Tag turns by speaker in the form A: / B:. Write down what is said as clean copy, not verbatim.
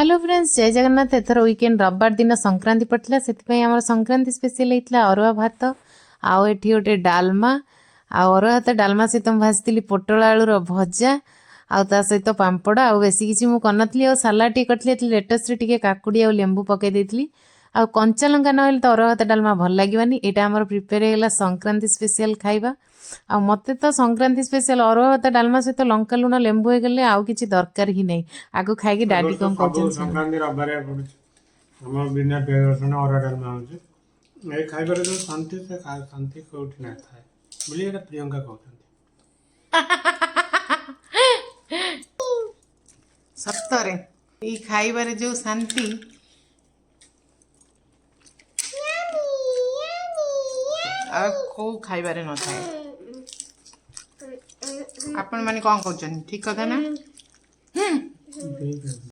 A: Hello friends, ଜୟ ଜଗନ୍ନାଥ। ଏଥର weekend ରବିବାର ଦିନ ସଂକ୍ରାନ୍ତି ପଡ଼ିଥିଲା, ସେଥିପାଇଁ ଆମର ସଂକ୍ରାନ୍ତି ସ୍ପେଶିଆଲ ହେଇଥିଲା ଅରୁଆ ଭାତ ଆଉ ଏଠି ଗୋଟେ ଡାଲମା। ଆଉ ଅରୁଆ ଭାତ ଡାଲମା ସହିତ ମୁଁ ଭାଜିଥିଲି ପୋଟଳ ଆଳୁର ଭଜା ଆଉ ତା ସହିତ ପାମ୍ପଡ଼। ଆଉ ବେଶୀ କିଛି ମୁଁ କରିନଥିଲି। ଆଉ ସାଲାଡ଼ ଟିକେ କରିଥିଲି। ଏଥିରେ ଲେଟସ୍‌ରେ ଟିକେ କାକୁଡ଼ି ଆଉ ଲେମ୍ବୁ ପକାଇ ଦେଇଥିଲି। ଆଉ କଞ୍ଚା ଲଙ୍କା ନହେଲେ ତ ଅରୁଆ ଭାତ ଡାଲମା ଭଲ ଲାଗିବନି। ଏଇଟା ଆମର ପ୍ରିପେୟାର ହେଇଗଲା ସଂକ୍ରାନ୍ତି ସ୍ପେଶିଆଲ ଖାଇବା। ଆଉ ମୋତେ ତ ସଂକ୍ରାନ୍ତି ସ୍ପେଶିଆଲ ଅରୁଆ ଭାତ ଡାଲମା ସହିତ ଲଙ୍କା ଲୁଣ ଲେମ୍ବୁ ହେଇଗଲେ ଆଉ କିଛି ଦରକାର ହିଁ ନାହିଁ। ଆଗ ଖାଇକି
B: ଏ
A: ଡାଡି
B: ବର୍ଷ
A: କ'ଣ
B: ସବୁ
A: କହୁଛନ୍ତି ଶୁଣ।
B: ସଂକ୍ରାନ୍ତି ରବିବାରିଆ ପଡୁଛି। ଆମର ବିନା ପିଆଜ ରସୁଣ ଅରୁଆ ଡାଲମା ହଉଛି। ଏ ଖାଇବାରେ ଯୋଉ ଶାନ୍ତି, ସେ ଶାନ୍ତି କୋଉଠି ନଥାଏ ବୋଲି ଏଇଟା ପ୍ରିୟଙ୍କା କହୁଛନ୍ତି।
A: ସତରେ ଏଇ ଖାଇବାରେ ଯୋଉ ଶାନ୍ତି, ଆଉ କୋଉ ଖାଇବାରେ ନଥାଏ। ଆପଣ ମାନେ କ'ଣ କହୁଛନ୍ତି, ଠିକ କଥା ନା?